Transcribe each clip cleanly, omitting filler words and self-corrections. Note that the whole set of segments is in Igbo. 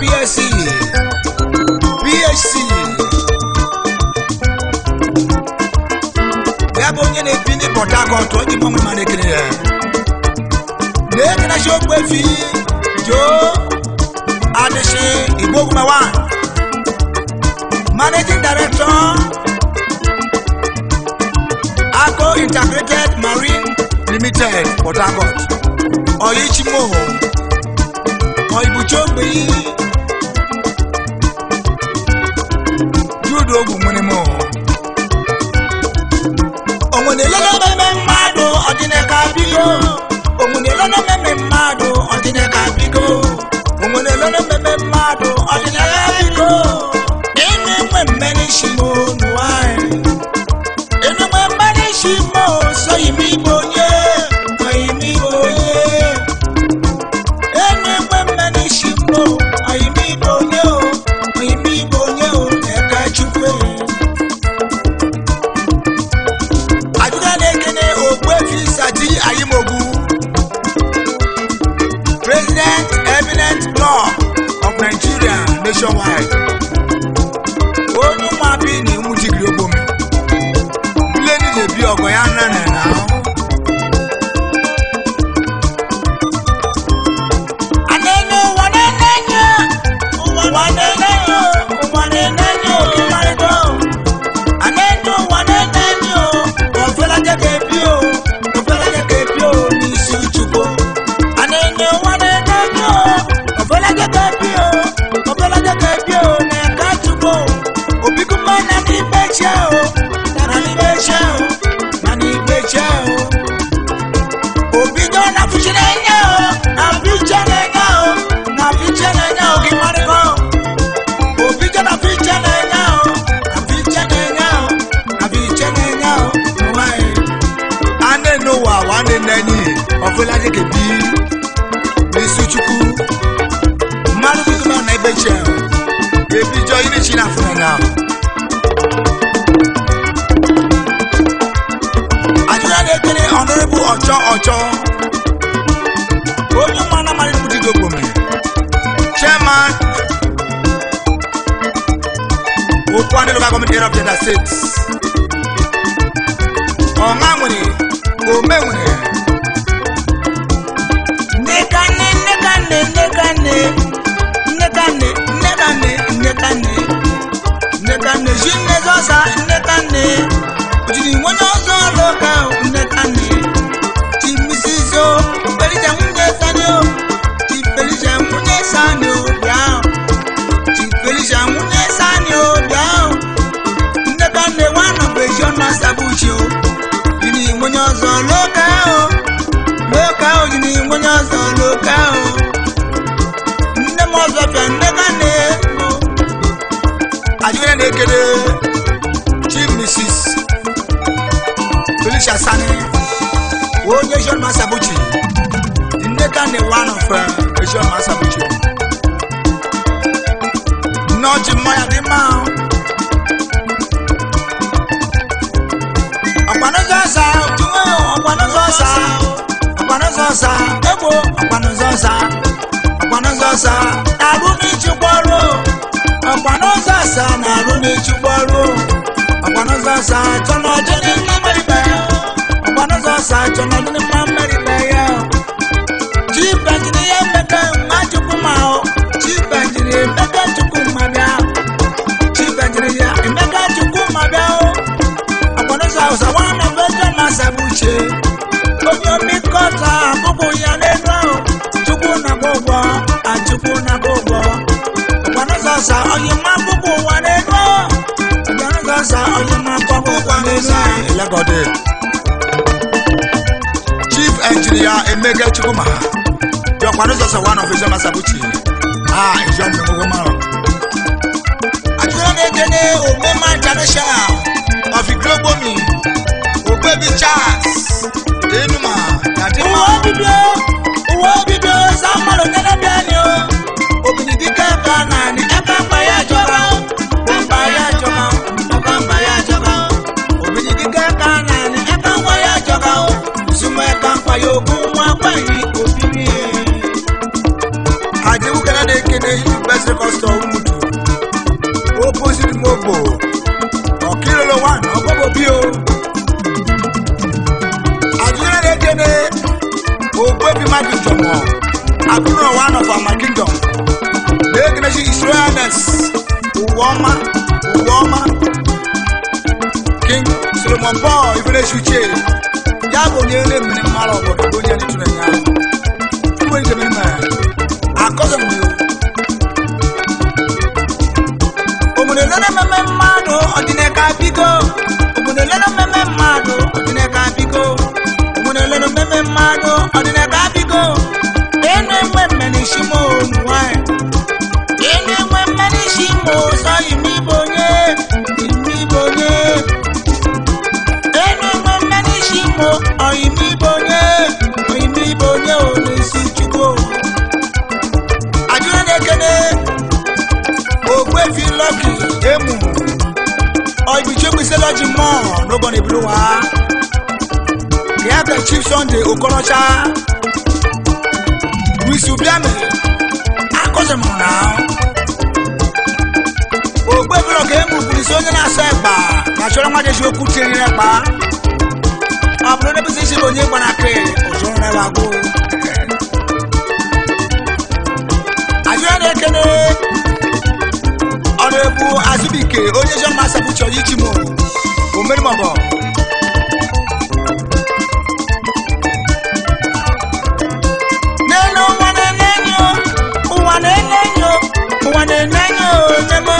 BSc PhC ya bụ onye na-ebi ndị Port Harcourt onye mmanwụ ma na-ekere ya na-ekenachi Ogbuefi Joe Adishi Igboguma Managing Director Ako Integrated Marine Limited Port Harcourt Oyichimo Oyibuchogbe Jude Ogwu Mwenemo Onwere mmadụ ọdịnaka bigo onwere mmemme mmadụ ọdịnaka bigo onwere mmemme mmadụ ọdịnaka bigo ịnụ nwe mmeri shimo n'ụwa ịnụ nwe mmeri shimo soghị m igbo onye soghị m igbo onye ịnụ nwe mmeri shimo oyi m igbo onye o oyi m igbo onye o eka chukwu. Ajuga na-ekene Ogbuefi Sati Ayimogu, President Eminent Law of Nigeria nationwide. Onye ụmụabi na Umudigiri Ogbomi. Bileni na-ebi ọgọ ya nna na na ahụ. Anene ụwa na-enenye, ụwa na-enenye, ụwa na-enenye oke mmarịta. Anene ụwa na-enenye o, ofela jẹ́ k'ebi o, ofela jẹ́ k'ebi o n'isi Chukwu. Anene ụwa na-enenye o, ofela jẹ́ k'ebi o, ofela jẹ́ k'ebi o n'aka Chukwu. Obikuma na n'ikpe che o, na n'ikpe che o, na n'ikpe che o. Obido na fuchi na-enye o, na fuchi na-enye o, na fuchi na-enye o gị marịkọ. Obido na fuchi na-enye o, na fuchi na-enye o, na fuchi na-enye o n'ụwa anyị. Ane n'ụwa nwanne nne enyi ọfụla dị kebi n'isi Chukwu. Mmadụ bikuma na ebe che o, ebijo iri chi na afụ na. Ajụjụ na-ekele Honorable Ọchọ Ọchọ onye ụmụana mara Umudigiri Ogbomi, Chairman Ukwuani Local Government Area of Delta State. Ọṅa nwere ome nwere nnekanne nnekanne nnekanne nnekanne nnekanne nnekanne nnekanne ji nne zọsa nnekanne ojiri onye ọzọ lụka nnekanne chimisizo Felicia nwunye sani o, chi Felicia nwunye sani o bịa o, chi Felicia nwunye sani o bịa o. Nnekanne nwanọ bụ ezi ọnụ asabuchi o jiri onye ọzọ lụka o lụka o jiri onye ọzọ lụka o nne m ọzọ bịa nnekanne o. Ajụjụ na-ekele Chief Mrs. Felicia Sani onye John Masabuchi Nnekanne one of John Masabuchi nne ọjị mmanya dị mma o. Ọkpanụzọ ọsa ojúmọ́ ọkpanụzọ ọsa ọkpanụzọ ọsa egbo ọkpanụzọ ọsa ọkpanụzọ ọsa na-arụ n'ịchịkwa ọrụ ọkpanụzọ ọsa na-arụ n'ịchịkwa ọrụ ọkpanụzọ ọsa chọ na ọjị n'ime mmeribe ọkpanụzọ ọsa chọ na ọjị n'ime mmeribe ya. Chief Engineer Emeka Nwachukwu o, Chief Engineer Emeka Chukwuma bịa, Chief Engineer Emeka Chukwuma bịa o. Ọkpanụzọ ọsa nwanne John Masabuchi onye omikọta akpụkpụ ya n'elu ahụ Chukwu na-agba ụgwọ achukwu na-agba ụgwọ ọkpanụzọ ọsa onye ma akpụkpụ ụwa n'elu ahụ ọkpanụzọ ọsa onye ma akpụkpụ ụwa n'elu ahụ. Elegode Chief Engineer Emeka Chukwuma the ọkpanụzọ ọsa one of John Masabuchi ah John Memogoma. Ajụjụ na-ekene Omema International of Iglobomi Ogbuefi Charles Enuma Yadima. Uwe obibio uwe obibio samuel onyenabịani o obinidike ka naanị ebe mba ya jọba mba ya jọba ebe mba ya jọba obinidike ka naanị ebe nwa ya jọba zumeka nkwa ya ogwu nwa gbanyi obiri. Ajiwu kana na-ekene Best Record Store Umutu opposite Mogbo Ọkirolo 1 Ọgbọgbọ bio Àdúrà na-ekene Ogbuefi Michael Jọmọ Akụrụ one of our kingdom na-ekenechi His Royalness Ụwa Ọma King Solomon Paul Ifenechi Uche ya bụ onye na-emere mmadụ obodo onye ndị tụrụ ya tupu njem mere akọzọ m obodo lere mmemme mmadụ ọdịnaka biko obodo lere mmemme mmadụ ọdịnaka biko obodo lere mmemme mmadụ ọdịnaka biko enu enwe mmemme isi m nwanyị enu enwe mmemme isi m sọ ime ibe onye ime ibe onye enu enwe mmemme isi m ọyime ibe onye ọyime ibe onye o n'isi chukwu ajụrụ na-ekene Ogbuefi Lucky Emu ọibichegbuse lọji mmụọ n'ụbọ na eburu wa ya ka Chief Sunday Okorocha Wisubiame akọzọmụrụ na Ogbuefi Lucky Emu kwuru isi onye na-asọ ekpa na chọrọ nwa jeshi okwu tiri ekpa ọ bụrụ na ebisi isi bụ onye gbara akị ụzụrụ na agụ ajụrụ na-ekene Ọnụebu Azubike onye Jean Massa bụ chọrọ ichi m omerimọbọ n'elu ụwa na-enenyo ụwa na-enenyo ụwa na-enenyo nemo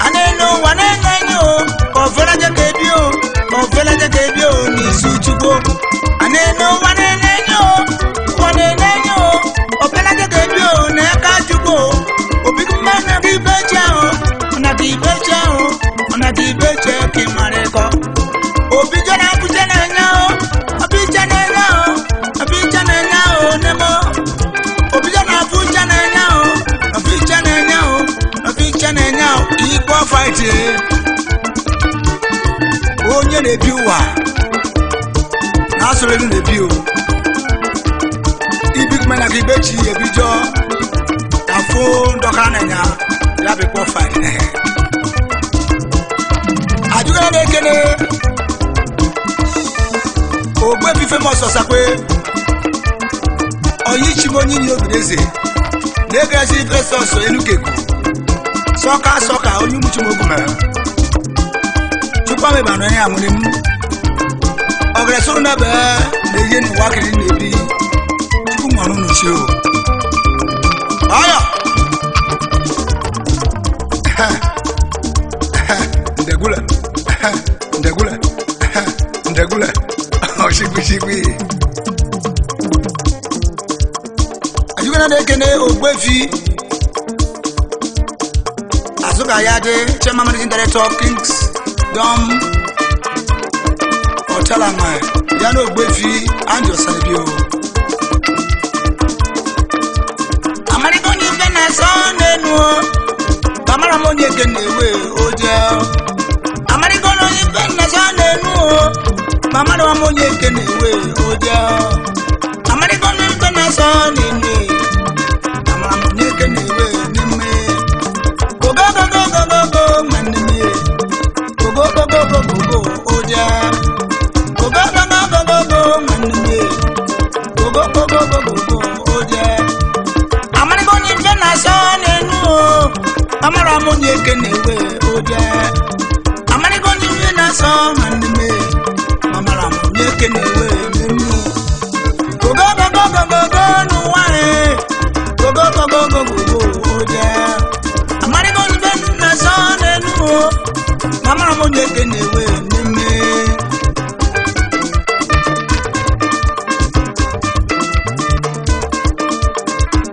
a na-enu ụwa na-enenyo ka ofelaje ka ebi o ka ofelaje ka ebi o n'izu chukwu a na-enu ụwa na-enenyo ụwa na-enenyo ofelaje ka ebi o n'aka chukwu obi mmanụ gị beche ahụ na gị beche ahụ na gị beche ka ị mara ịkọ obi je na abụje na-enye ahụ obi je na-enye ahụ obi je na-enye ahụ nemo obi je na abụje na-enye ahụ obi je na-enye ahụ obi je na-enye ahụ ikpọ faịtị onye na-ebi ụwa na asụrụ elu na-ebi o ibi kumena gị bechi ebijọ afo ndọkara na ya bụ kpọ faịtị ajụgara na-ekene Ogbuefi Famous Ọsakwe Oyichim onye inyi obineze na-egerezi Festus Enukekwu sọka sọka onye umuchimogu mere chukwuamịbanụ ya nwere m ọgara na be na-eyi n'ụwa kiri na-ebi chukwu nwanụ n'uchi o ọyọ ndegula ndegula ndegula ọchịgbichigbi ajụgana na-ekene Ogbuefi Azụka ya dị chairman managing director of Kings Dom Ọchalama ya na Ogbuefi Andy Osanibio amarịgo onye ife na-asọ n'enu o amara m onye ke na-ewe oje amarịgo na onye ife na-asọ n'enu o ma amara m onye ke na-ewe oje amarịgo na ife na-asọ n'enu amara m onye ke na-ewe n'ime gogogogogogogo nwanne m gogogogogogogo oje gogogogogogogo nwanne m gogogogogogogo oje amarịgo onye ife na-asọ n'enu o amara m onye ke na-ewe oje amarịgo onye ife na-asọ nwanne m amara m onye ke na-ewe n'enu gogogogogogogo n'ụwa e gogogogogogogo oje amarịgo onye ife na-asọ n'enu o amara m onye ke na-ewe n'ime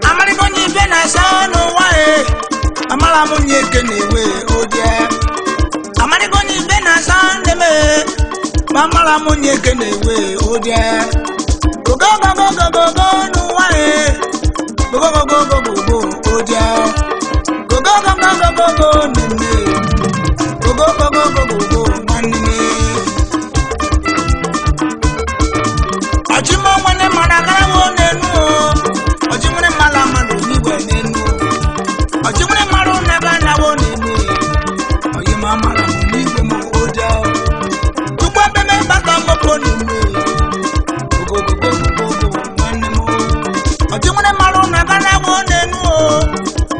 amarịgo onye ife na-asọ n'ụwa e amara m onye ke na-ewe oje amarịgo onye ife na-asọ nne m e ma amara m onye ke na-ewe oje gogogogogogogo n'ụwa e gogogogogogogo oje gogogogogogogo nne m gogogogogogogo nwanne m ọchịmọ nwanne mara agarawo n'enu o ọchịmọ mara mmadụ n'igwe n'enu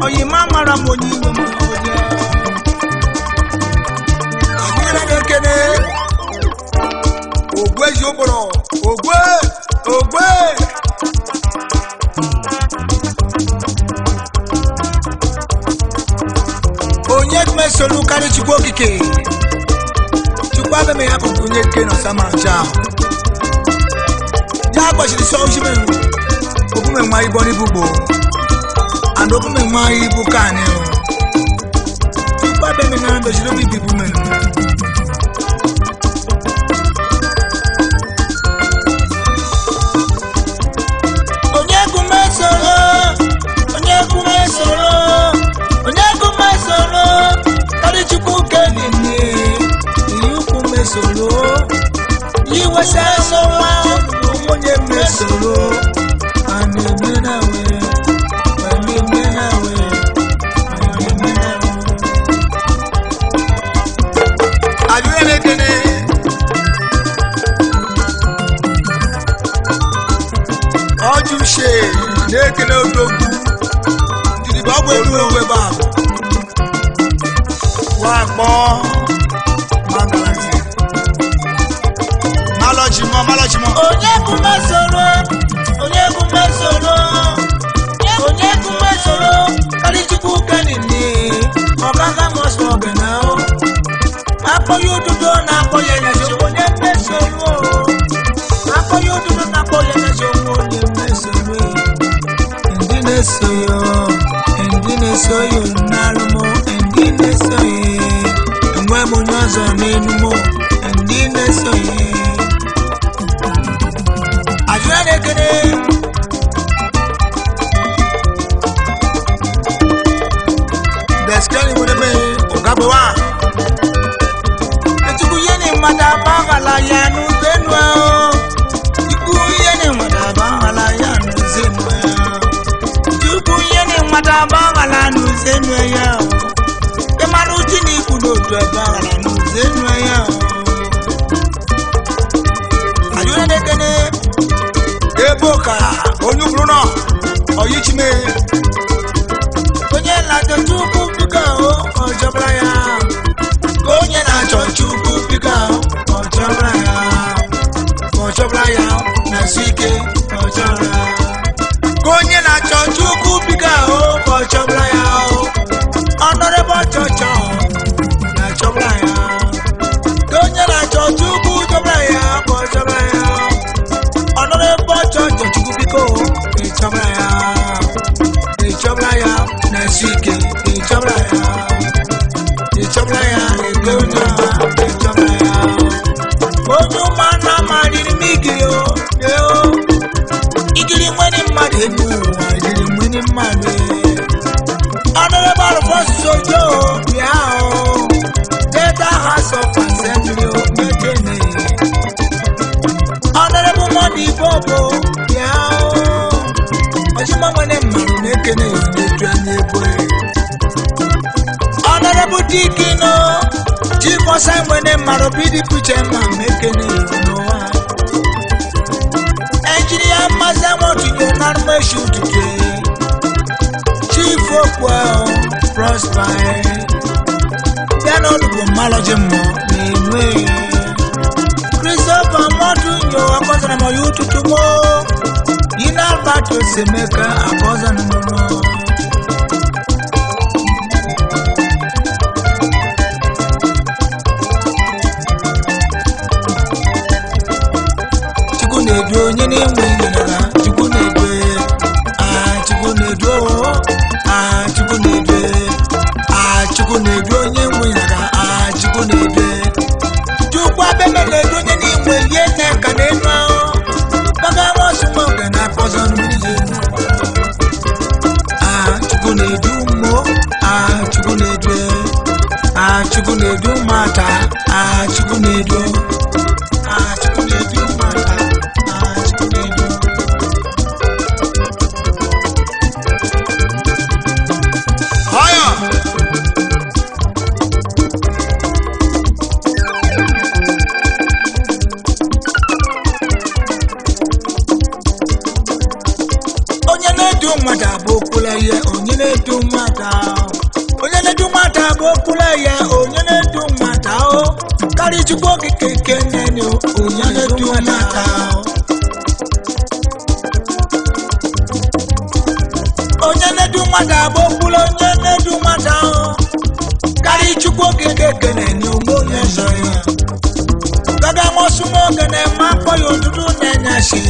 Oyima mara m onye iwe m onye. Adịghị na-ekene ogwe ji ụkpụrụ ogwe ogwe Onye mesoro karị Chukwu okike. Chukwu abịa ya bụ onye ke nọ sama ncha. Ya gbachiri sọ oshime obume nwa ibo n'ibugbo. And obume nwa ibu ka anyị o. Chukwu abịa na mbechiri obi ibu menu. Onye kumesoro, onye kumesoro, onye kumesoro, karị Chukwu kenene, iwu kumesoro, iwesa sọwa, onye mesoro, a na-eme na we, a na-eme na we, a na-eme na we. Adịghị na-ekene ọjụ uche na-ekene odogwu ndidi ọgwụ eru ewu ebe a wakpọ magalazi malọchimọ malọchimọ. Onye kumesoro, onye kumesoro, onye kumesoro, karị Chukwu kenene, ọgaga mọsọ ọgana o. Akpọ ya ududo na-akpọ ya nyezi onye mmesoro. Akpọ ya ududo na-akpọ ya nyezi onye mmesoro. Ndị na-eso ya, ndị na-eso ya n'alụmụ, ndị na-eso ya, enwe m onye ọzọ n'enu mụ, ndị na-eso ya. Ajụjụ na-ekene deskeni nwere eme ụgagbewa. Chukwu ihe ni mmadụ agbaghala ya n'uzenu ahụ. Chukwu ihe ni mmadụ agbaghala ya n'uzenu ahụ. Chukwu ihe ni mmadụ agbaghala n'uzenu ya. Ịmara uchi na ikwu n'otu agbaghala n'uzenu ya. Ajụjụ na-ekene ebe ụka onye ukwuru nọ ọyichime. Onye na-achọ Chukwu biko ọ chọbara ya. Ka onye na-achọ Chukwu biko ọ chọbara ya. Ọ chọbara ya na-esi ike ọ chọbara ya. Ka onye na-achọ Chukwu biko ọ chọbara ya. Ọnọrọbụ ọchọchọ na-achọbara ya. Ka onye na-achọ Chukwu chọbara ya ọ chọbara ya. Ọnọrọbụ ọchọchọ Chukwu biko ị chọbara ya. Ị chọbara ya na-esi ike ị chọbara ya. Ị chọbara ya ego onye ọha ị chọbara ya. Onye ụmụanna amarịrị m igiri o ee o. Igiri nwere mmadụ elu ụwa igiri nwere mmadụ ọnụrụbụ Alphonsus Ojo bịa o Delta House of Assembly o mekene ọnụrụbụ Monday Bobo bịa o ọchịma nwere mmadụ na-ekene etu anya ebo ọnụrụbụ Dikino Chief Ọsa nwere mmadụ PDP chairman mekene n'ụwa Engineer Maza Motunye Narmeshi Ututu Chief Okwa Prosper Bịa n'olugbo mmalọji mmụọ na-enwe Christopher Motunye akọzara m ya ụtụtụ mo Yina Albert Osemeka akọzara m mọ. Chukwu na-edu onye na-enwe nyere Chukwu na-edu ah Chukwu na-edu o ah Chukwu na-edu ah Chukwu na-edu onye nwe nyere ah Chukwu na-edu Chukwu abeme na-edu onye na-enwe ihe na-eka n'elu ahụ baga mọsụ mọga na akpọzọ mmiri ji ah Chukwu na-edu mmụọ ah Chukwu na-edu ah Chukwu na-edu mata ah Chukwu na-edu ah Chukwu na-edu mata ah Chukwu na-edu. Ọyọ Onye na-edu nwata bụ okwula ya, onye na-edu nwata. Onye na-edu nwata bụ okwula ya, onye na-edu nwata o. Karịa Chukwu okike nke nene o, onye na-edu nwata o. Onye na-edu nwata bụ okwula onye na-edu nwata o. Karịa Chukwu okike ekene nye onwe onye nsọ ya. Gaga mọsụmọ ogene ma akpọ ya ụtụtụ na-enyasị.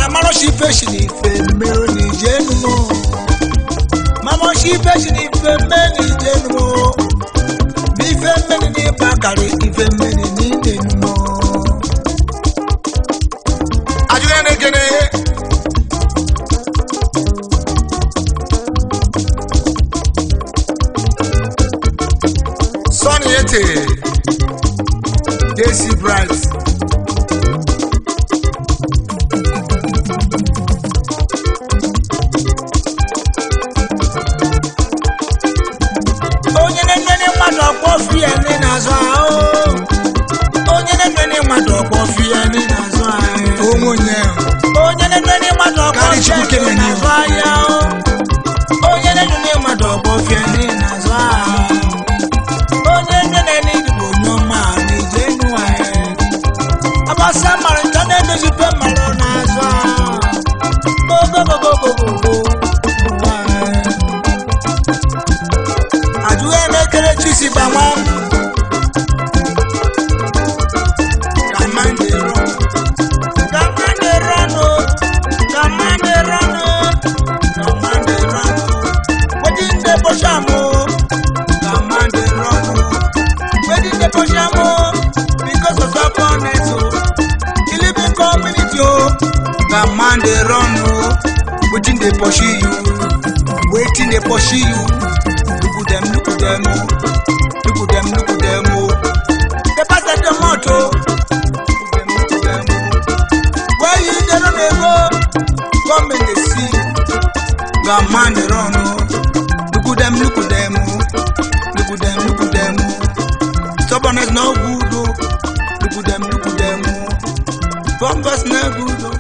Amarọsi ife si n'ife mmero n'ije enumo. Mamọsi ife si n'ife mme n'ije enumo. N'ife mmeni n'ịkpa karị ife mmeni n'ime enumo. Ajụjụ na-ekene Sonny Ete, JC Bright. Onye na-enwere mmadụ ọkpọ fi ya ndị na-azụ ahụ. Onye na-enwere mmadụ ọkpọ fi ya ndị na-azụ ahụ. Onwe onye Onye na-enwere mmadụ ọkpọ Karị fi ya Chukwu ndị kere na-azụ ahịa. Onye na-enwere mmadụ ọkpọ fi ya ndị na-azụ ahụ. Onye nene n'Igbo onye ọma na-eje enu anyị. Abasa mara ncha na-edozipe mara na-azụ ahụ. Gogogogogogo. Ajụghị emekere chisi gbanwa Command the run. Command the run, oh. Command the run, oh. Command the run, oh. Wetin dey push am, oh? Command the run, oh. Wetin dey push am, oh? Because of stubbornness, oh. He live in community, oh. Command the run, oh. Wetin dey pursue you? Wetin dey pursue you? Look at them, look at them, oh. Look at them, look at them, oh. The pastor dey mouth, oh. Look at them, look at them, oh. Where you dey run dey go? Government dey see you. Command the run, oh. Look at them, look at them, oh. Look at them, look at them, oh. Stubbornness no good, oh. Look at them, look at them, oh. Bumpers no good, oh.